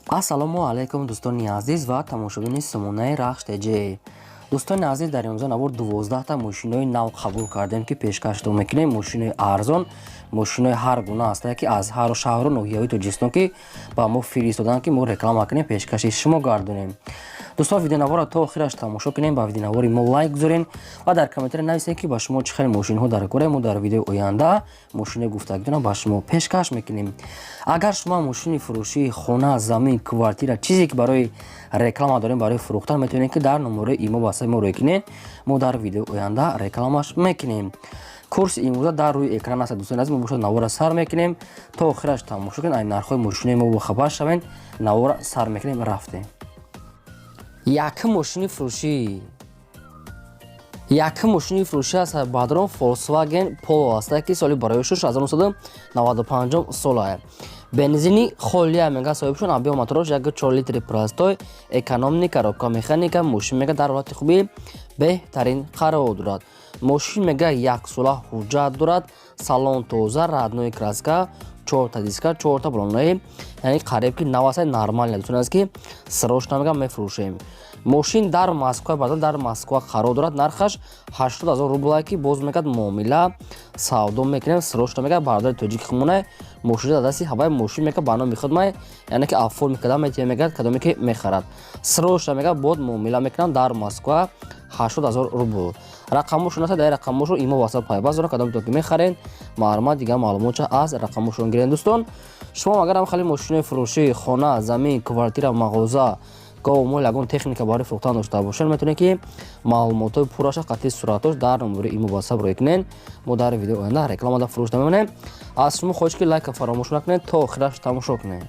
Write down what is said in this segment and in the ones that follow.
Ассалому алайкум, дӯстони азиз ва тамошобини сомонаи Рахш ТЖ. Дӯстони азиз, дар имрӯза навор 12та мошинои нав қабул кардем, ки пешкаштон мекунем. Мошинои арзон, мошинои ҳар гуна ҳастае, ки аз ҳар шаҳру ноҳияҳои Тоҷикистон ки ба мо фиристоданд, ки мо реклама кунем, пешкаши шумо гардонем. Дӯстон, видеонаворро то охираш тамошо кунем, ба видеонавори мо лайк гузорем ва дар комментария нависем, ки ба шумо чӣ хел мошинҳо дар кора. Мо дар видеои оянда мошинои гуфтагитонро ба шумо пешкаш мекунем. Агар шумо мошини фурӯшии хона, замин, квартира, чизе ки барои реклама дорем, барои фурӯхтан, метавонед, ки дар номерои имо васаи мо рӯй кунед. Мо дар видеои оянда рекламаш мекунем. Курси имрӯза дар рӯи экран аст. Дӯстони азиз, мо бошад навора сар мекунем, то охираш тамошо кунед, ай нархҳои мошинои мо бохабар шавед. Навора сар мекунем, рафтем. Якум мошини фурӯшӣ, якум мошини фурӯшӣ аст, бадрон, Volkswagen Polo аст, ки соли барои 1995 сола, бензини холия мега соҳибшон, объём мотораш 1,4 литри, простой, экономный, коробка механика. Мошин мега дар ҳолати хуби беҳтарин қарор дорад. Мошин мега яксола ҳуҷҷат дорад, салон тоза, родной краска, чорта диска, чорта балонаи, яъне қариб ки навасай, нормально. Дӯстон аст, ки срочно мега мефурӯшем. Мошин дар Москва, баъдан дар Москва қарор дорад. Нархаш 80 000 рубла, ки боз мегад муомила савдо мекунем. Срочно мега бародари тоҷики хумона мошин дар дасти ҳавай. Мошин мега ба номи худмай, яъне ки оформить карда метавонем. Мегад кадоме ки мехарад, срочно мега бод муомила мекунам. Дар Москва 80 000 рубл. Рақамошон аст, дар рақамошон имо васат пайваст дорад. Кадоме ки мехарен, марҳамат, дигар маълумотша аз рақамошон гирен. Дӯстон, шумо агар ҳам хеле мошинои фурӯшӣ, хона, замин, квартира, мағоза, гову мол, ягон техника барои фурӯхтан дошта бошед, метавонед, ки маълумотҳои пурраша қатъи суратош дар номери имо ватсап рӯй кунед. Мо дар видеои оянда рекламада фурӯш намемонем. Аз шумо хоҳиш, ки лайка фаромӯш накунед, то охираш тамошо кунед.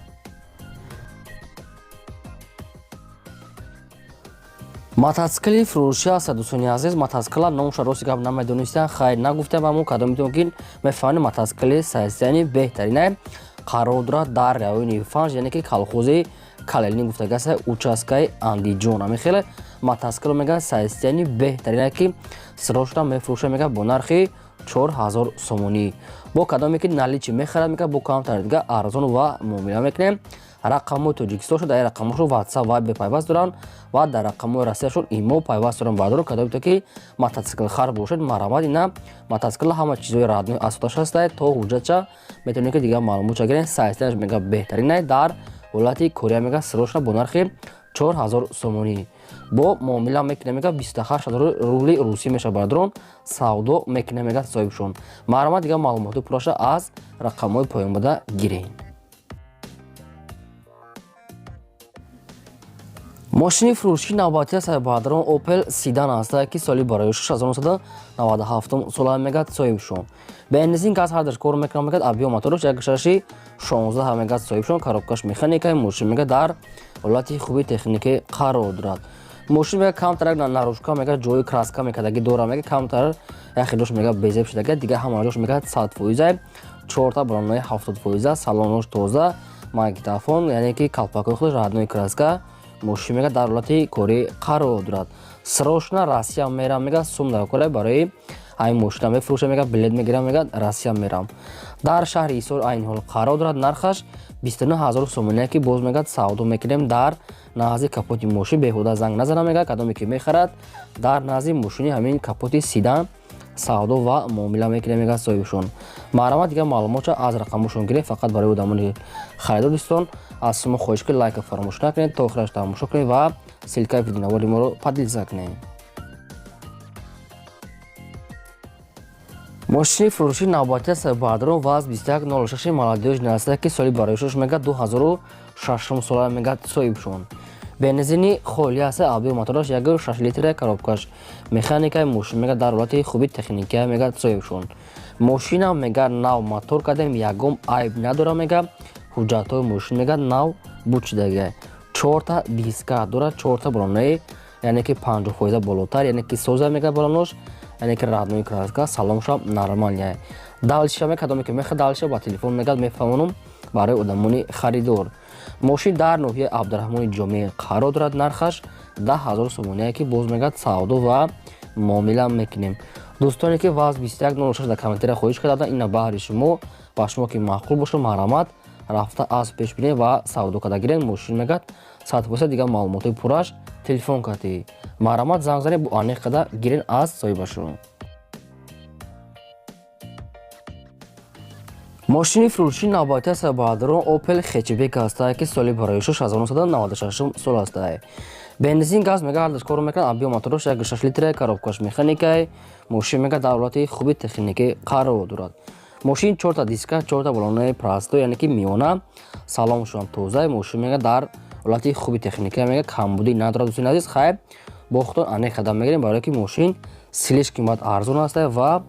Мотоцикли фурӯшӣ аст, дӯстони азиз. Мотоцикла номша рости гап намедонистам, хайр, нагуфтам ба мо. Кадометон ки мефаҳмед, мотоцикли состояние беҳтарина қарор дорад дар райони Фанж, яъне ки колхози Калелин гуфтагаста, участкаи Андиҷон. Ҳамин хеле мотоцикл мега состояние беҳтарина, ки срочно мефурӯша, мега бо нархи 4000 сомонӣ. Бо кадоме ки наличный мехарад, мега бо камтар дига арзон ва муомила мекунем. Рақамҳои Тоҷикистон шуд, дар рақамҳошон WhatsApp, Viber пайваст доранд ва дар рақамҳои Россияшон имо пайваст доранд. Бардорон, кадомето ки мотоциклхар бошед, марҳамат. Ина мотоцикл ҳама чизҳои родной асоташ ҳастад, то ҳуҷҷатша метавонед, ки дигар маълумотша гиред. Состоянияш мега беҳтаринай, дар ҳолати Корея. Мега срочно бо нархи 4000 сомонӣ бо муомила мекунем. Мега 28 000 рубли русӣ мешавад, бардорон, савдо мекунем, мега соҳибшон. Марҳамат, дигар маълумоти пурраша аз рақамҳои поёнбуда гиред. Мошини фурӯшии навбатӣ аст, баъдрон, Opel Sedan аст, ки соли барои 1997 сола, мегад соҳибшон. Бензин, газ ҳардаш кор мекунад, мегад объём мотораш 1,6 16, мегад соҳибшон, коробкаш механика. Мошин мега дар ҳолати хуби техникӣ қарор дорад. Мошин мега камтар наружка мега ҷои краска мекардаги дора, мега камтар яхе ҷош мега безеб шудага, дига ҳама ҷош мега 100%, чорта балонаи 70%, салонош тоза, магнитофон, яъне ки калпакҳои худаш родной краска. Мошин мега дар ҳолати корӣ қарор дорад. Срочно Россия мерам, мега сум дар кора, барои айн мошина мефурӯшам, мега билет мегирам, мега Россия мерам. Дар шаҳри Ҳисор айни ҳол қарор дорад. Нархаш 29 000 сомония, ки боз мегад савдо мекунем. Дар назди капоти мошин беҳуда занг назанам, мега кадоме ки мехарад, дар назди мошини ҳамин капоти Седан савдо ва муомила мекунем, мега соҳибшон. Марҳамат, дигар маълумотша аз рақамошон гиред. Фақат барои одамони харидор, дӯстон, аз шумо хоҳиш, ки лайка фаромӯш накунед, то охираш тамошо кунед ва ссылкаи видеонавори моро поделиться кунед. Мошини фурӯшии навбатӣ аст, баъдрон, ВАЗ 2106 молодёжный аст, ки соли барои мега 2006 сола, мега соҳибшон. Бензини холӣ аст, объём мотораш 1,6 литра, коробкаш механикаи. Мошин мега дар ҳолати хуби техникия, мега соҳибшон. Мошина мега нав мотор кардем, ягон айб надора, мега ҳуҷҷатҳои мошин мега нав бучидага, чорта диска дорад, чорта балонаи, яъне ки 50% болотар, яъне ки соза, мега балонош, яъне ки родной краска, салонша нормальная. Дальше ме кадоме ки меха, дальше ба телефон мегад мефаҳмонам. Барои одамони харидор, мошин дар ноҳияи Абдураҳмони Ҷомӣ қарор дорад. Нархаш 10 000 сомония, ки боз мегад савдо ва муомила мекунем. Дӯстоне ки ВАЗ 2106 дар комментария хоҳиш карданд, ина баҳри шумо. Ба шумо ки маъқул бошад, марҳамат. Рафта аз пеш бинед ва савдо карда гирен. Мошин мегӯяд 100%, дигар маълумотҳои пурраш телефон кардӣ. Марҳамат, занг занед, бо аниқ карда гирен аз соҳибашон. Мошини фурӯши навбатӣ аст, бародарон, Opel Hatchback ҳастае, ки соли бароишаш 1996 сол ҳастае. Бензин, газ мега ҳардаш кор мекунад, объём мотораш 1,6 литра, коробкаш механикай. Мошин мега дар ҳолати хуби техникӣ қарор дорад. Мошин чорта диска, чорта балонаи простой, яъне ки миёна, салоншон тоза. Мошин мега дар ҳолати хуби техникӣ, мега камбудӣ надорад. Дӯстони азиз, хайр, бо худтон аниқ қадам мегирем, барое ки мошин слишком бад арзон аст ва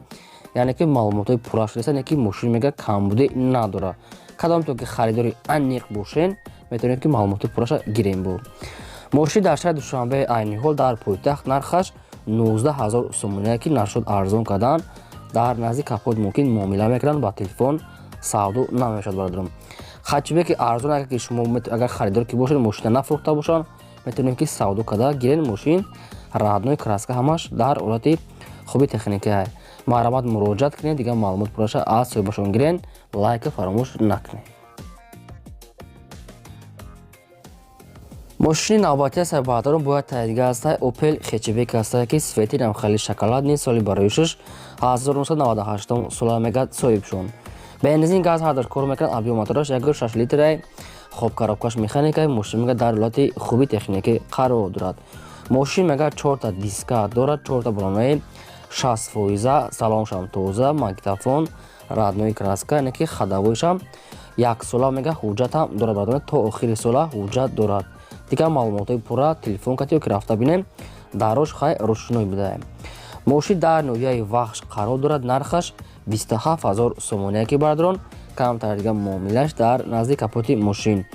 яъне ки маълумотҳои пурра шудааст, яъне ки мошин мега камбудӣ надорад. Кадомто ки харидори аниқ бошен, метавонед ки маълумоти пурраша гирем. Бу мошин дар шаҳри Душанбе, айни ҳол дар пойтахт, нархаш 19 ҳазор сомония, ки нашуд арзон кардан, дар назди капот мумкин муомила мекунанд, ба телефон савдо намешавад, бародарон. Хатчбеки арзон, агар ки шумо агар харидор ки бошед, мошина нафурӯхта бошанд, метавонед ки савдо карда гирен. Мошин родной краска, ҳамаш дар ҳолати хуби техникия. Марҳамат, муроҷиат кунед, дигар маълумот пурраша аз соҳибашон гирен. Лайка фаромӯш накунед. Мошини навбатӣ аст, бародарон, бояд таҳдига ҳастай, Opel Hatchback ҳастай, ки цвети намхали шоколадный, соли бароишаш 1998 сола мегӯяд соҳибшон. Бензин, газ ҳардаш кор мекунад, объём мотораш 1,6 литрай. Хоб, коробкаш механикай. Мошин мега дар ҳолати хуби техникӣ қарор дорад. Мошин мега чорта диска дорад, чорта балонаи 60%, салоншам тоза, магнитофон, родной краска, яъне ки ходовойшам як сола мега ҳуҷҷатам дорад, бародарон, то охири сола ҳуҷҷат дорад. Дигар маълумотҳои пурра телефон кардӣ ё ки рафта бинем. Дарош хай рӯшноӣ будаем. Мошин дар ноҳияи Вахш қарор дорад, нархаш 27 ҳазор сомония, ки бародарон, камтар дигар муомилаш дар назди капоти мошин.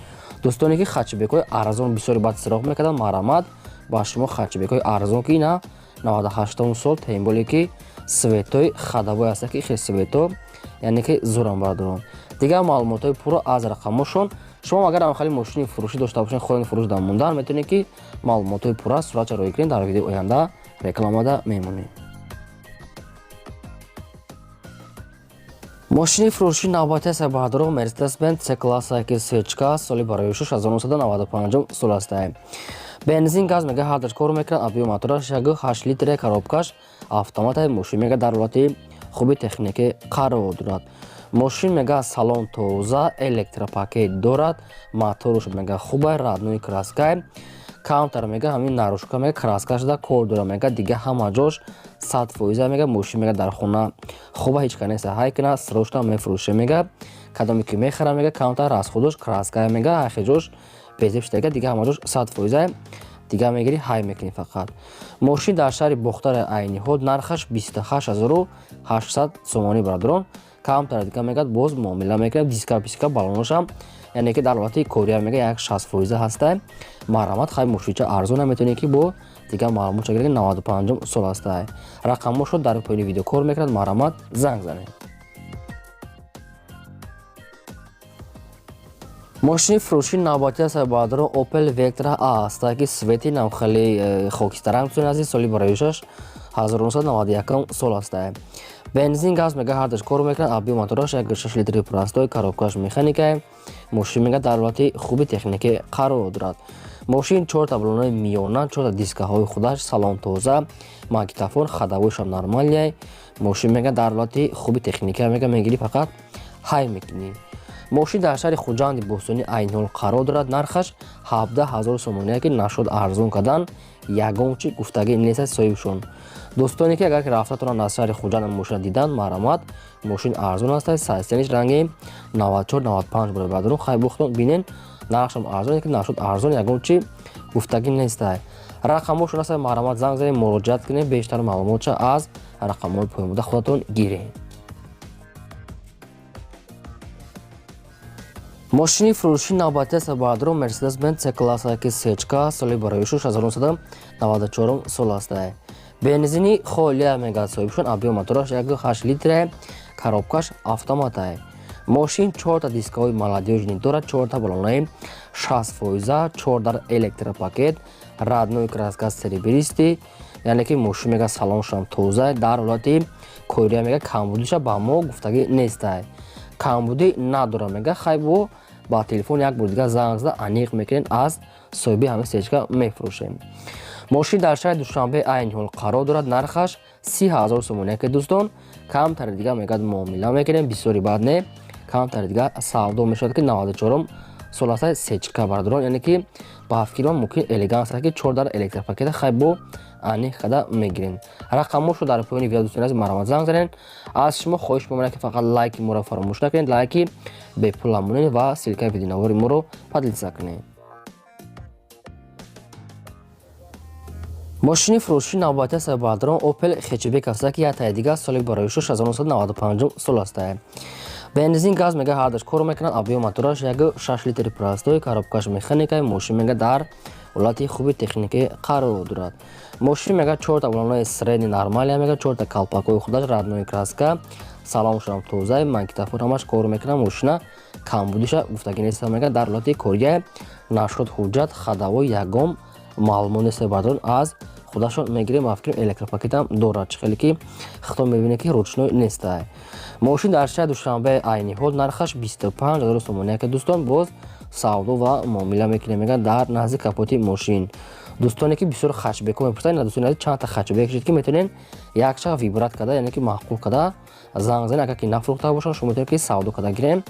Дӯстоне ки хатчбекҳои арзон бисёри бад сироғ мекарданд, марҳамат, ба шумо хатчбекҳои арзон, ки ина 98 сол, тем более ки цветои ходовой аст, ки хел цвето, яъне ки зурам, бародарон. Дигар маълумотҳои пурра аз рақамошон. Шумо агар ам хали мошини фурӯшӣ дошта бошед, хоҳед фурӯш дар мондан, метавонед ки маълумотҳои пурра суратша роӣ кунед, дар видеои оянда рекламада мемонед. Мошини фурӯши навбатӣ аст, бародарон, Mercedes-Benz C-класса, ки свечка, соли бароишаш 1995 сол ҳастае. Бензин, газ мега ҳардаш кор мекунад, объём мотораш 1,8 литре, коробкаш автомата. Мошин мега дар ҳолати хуби техникӣ қарор дорад. Мошин мега салон тоза, электропакет дорад, моторш мега хуба, родной краскай. Камтар мега ҳамин наружка мега краска шуда кор дора, мега дига ҳама ҷош 100%. Мега мошин мега дар хона хуба, ҳеҷ ка неста, ҳай кина срочно мефурӯше. Мега кадоме ки мехара, мега камтар расходош краска, мега ҳайхе ҷош безеб шудага, дига ҳама ҷош 100%. Дига мегирӣ, ҳай мекунӣ фақат. Мошин дар шаҳри Бохтари айни ҳол, нархаш 28 800 сомонӣ, бародарон, камтар дига мегӯяд боз муомила мекунад. Диска, писка, балоношам, яъне ки дар ҳолати кория мега як 60% ҳастай. Марҳамат, хай, мошинча арзон наметавонед ки бо дигар маълумот чагиред. 95 сол ҳастай. Рақамошо дар поёни видео кор мекунад, марҳамат, занг занед. Мошини фурӯши навбатӣ аст, бародарон, Opel Vectra A ҳастай, ки цвети навхели хокистаранг, дӯстони азиз, соли бароишаш 1991 сол ҳастай. Бензин, газ мега ҳардаш кор мекунад, объём мотораш 1,6 литри простой, коробкаш механикай. Мошин мега дар ҳолати хуби техникӣ қарор дорад. Мошин чорта балонаи миёна, чорта дискаҳои худаш, салон тоза, магнитофон, ходовойшам нормальный. Мошин мега дар ҳолати хуби техникӣ, мега мегирӣ, фақат ҳай мекунӣ. Мошин дар шаҳри Хуҷанди бостонӣ айни ҳол қарор дорад, нархаш 17 ҳазор сомония, ки нашуд арзон кардан, ягон чи гуфтагӣ нест соҳибшон. Дӯстоне ки агар ки рафтатонанд аз шаҳри Хуҷанд мошина дидан, марҳамат, мошин арзон аст, сайсениш ранги 94 95 бурад, бародарон. Хай, бухтон бинен, нархшам арзон, ки нашуд арзон, ягон чи гуфтагӣ нестай. Рақамошон аст, марҳамат, занг занед, муроҷиат кунед, бештар маълумотша аз рақамҳои поён буда худатон гиред. Мошини фурӯши навбатӣ аст, бародарон, Mercedes-Benz C-класса, ки сечка, соли бароишаш 1994 сол ҳастай. Бензини холия мегӯяд соҳибшон, объём мотораш 1,8 литре, коробкаш автоматай. Мошин чорта дискаҳои молодёжный дорад, чорта балонаи 60%, чор дар электропакет, родной краска серебристый, яъне ки мошин мега салоншам тоза, дар ҳолати кория, мега камбудиша ба мо гуфтагӣ нестай, камбудӣ надорам. Мега хай, бо Ба телефон як бор дига занг зада аниқ мекунед, аз соҳиби ҳамин сечка мефурӯшем. Мошин дар шаҳри Душанбе айни ҳол қарор дорад, нархаш 30 000 сомонӣ, ки дӯстон камтари дига мегӯяд муомила мекунем, бисёри баъд не, камтари дига савдо мешавад, ки 94 сол аст сечка бардорон, яъне ки ба фикри ман мумкин элеганс ки 4 дар электропакета хай бо аниқ када мегирем. Рақамошро дар поёни видео дӯстони азиз марҳамат занг занед. Аз шумо хоҳиш мемонад, ки фақат лайки моро фаромӯш накунед, лайки бепула монед ва ссылкаи видеонавори моро поделиться кунед. Мошини фурӯшии навбатӣ аст бардорон Opel Hatchback аст, ки як таи дига соли барои 1995 сол аст. Бензин газ мега ҳардаш кор мекунад, объём мотораш 1.6 литри простой, коробкаш механикаи, мошин мега дар ҳолати хуби техникӣ қарор дорад. Мошин мега 4та балонаи средний нормалия, мега 4та калпакҳои худаш родной краска, салоншам тозаи, магнитофон ҳамаш кор мекунад, мошина камбудиша гуфтагӣ нест, мега дар ҳолати кория нашуд ҳуҷҷат ходовой ягон маълумот нест бардорон, аз худашон мегирем. Ба фикрам электропакетам дорад, чӣ хеле ки хито мебинед, ки ручной нестай. Мошин дар шаҳри Душанбе айни ҳол нархаш 25 000 сомонӣ, ки дӯстон боз савдо ва муомила мекунем, мегӯяд дар назди капоти мошин. Дӯстоне ки бисёр хачбекҳо мепурсанд, дӯстони азиз, чандта хачбек шид, ки метавонед якча выбрать карда, яъне ки маъқул карда занг занед. Агар ки нафурӯхта бошанд, шумо метавонед ки савдо карда гирем.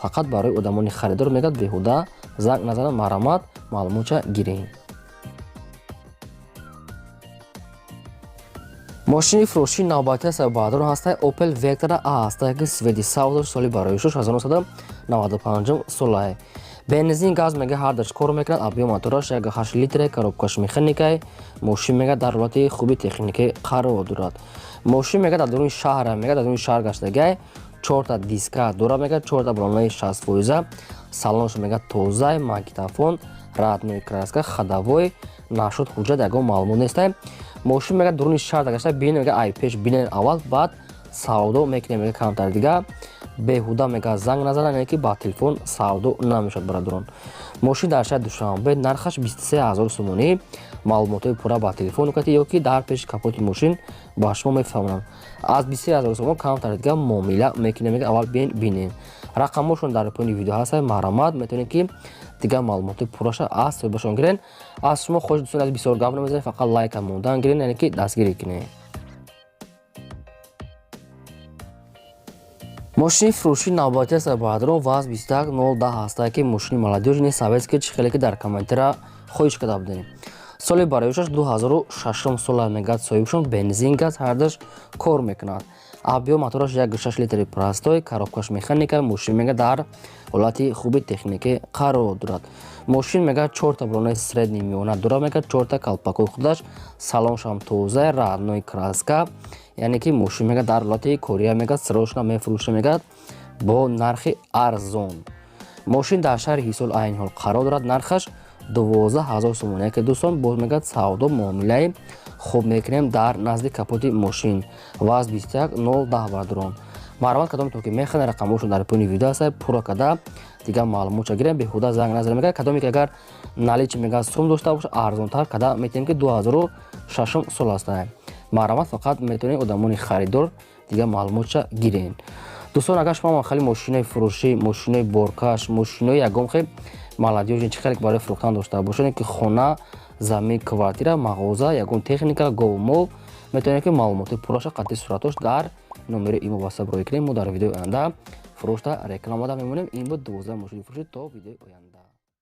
Фақат барои одамони харидор мегӯяд беҳуда занг назананд, марҳамат маълумотча гирем. Мошини фурӯшии навбатӣ аст баъдон ҳаста Opel Vectra A аст, ки свети савдо соли барои 1995 солае. Бензин газ мега ҳардаш кор мекунад, объём мотораш 1.8 литре, коробкаш механикай, мошин мега дар ҳолати хуби техникӣ қарор дорад. Мошин мега дар дуруни шаҳр, мега дар дуруни шаҳр гаштагай, 4та диска дорад, мега 4та балонаи 60%, салонш мега тозай, магнитофон, родной краска, ходовой нашуд ҳуҷҷат ягон маълумот нестай. Мошин мега дуруни шаҳр гашта бинед, мега ай пеш бинед аввал, баъд савдо мекунем, мега камтар дига беҳуда мега занг назанад, яъне ки ба телефон савдо намешавад бародарон. Мошин дар шаҳри Душанбе нархаш 23 000 сомонӣ, маълумотҳои пурра ба телефон кати ё ки дар пеши капоти мошин ба шумо мефаҳмонам. Аз 23 000 сомон камтар дига муомила мекунем, мега аввал бинед. Рақамҳошон дар поёни видео ҳаст, марҳамат метавонед ки дигар маълумотҳои пурраша аз соҳибашон гирен. Аз шумо хоҳиш дӯстони азиз, бисёр гап намезанед, фақат лайка мондан гирен, яъне ки дастгирӣ кунед. Мошини фурӯшии навбатӣ аст баъдрон ВАЗ 21010 ҳаст, ки мошини молодёжный советский, чӣ хеле ки дар комментария хоҳиш карда будем. Соли бароишаш 2006 сола мегӯяд соҳибшон, бензин газ ҳардаш кор мекунад. Объём мотораш 1.6 литри простой, коробкаш механика, мошин мега дар ҳолати хуби техникӣ қарор дорад. Мошин мега 4та балонаи средний миёна дорад, мега 4та калпакҳои худаш, салоншам тоза, родной краска, яъне ки мошин мега дар ҳолати кория, мега срочно мефурӯша, мегӯяд бо нархи арзон. Мошин дар шаҳри Ҳисор айни ҳол қарор дорад, нархаш 12 000 сомонӣ, ки дӯстон боз мегӯяд савдо муомилаи хуб мекунем дар назди капоти мошин. ВАЗ 21010 бардорон. Марҳамат кадометон ки мехаред, рақамҳошон дар поёни видео ҳаст, пурра карда дигар маълумотша гирем, беҳуда занг назанед. Мегӯяд кадоме ки агар наличи мегӯяд сум дошта бошад, арзонтар карда метавонем, ки 2006 сол аст. Марҳамат фақат метавонед одамони харидор дигар маълумотша гирен. Дӯстон, агар шумо хеле мошинои фурӯшӣ, мошинои боркаш, мошинои ягон хел молодёжный чӣ хеле барои фурӯхтан дошта бошед, ки хона, замин, квартира, мағоза, ягон техника, гову мол, метавонед ки маълумоти пурраша қатъи суратош дар номери имо WhatsApp рӯй кунем. Мо дар видеои оянда фурӯшта рекламада мемонем. Ин буд 12 мошини фурӯшӣ. То видеои оянда.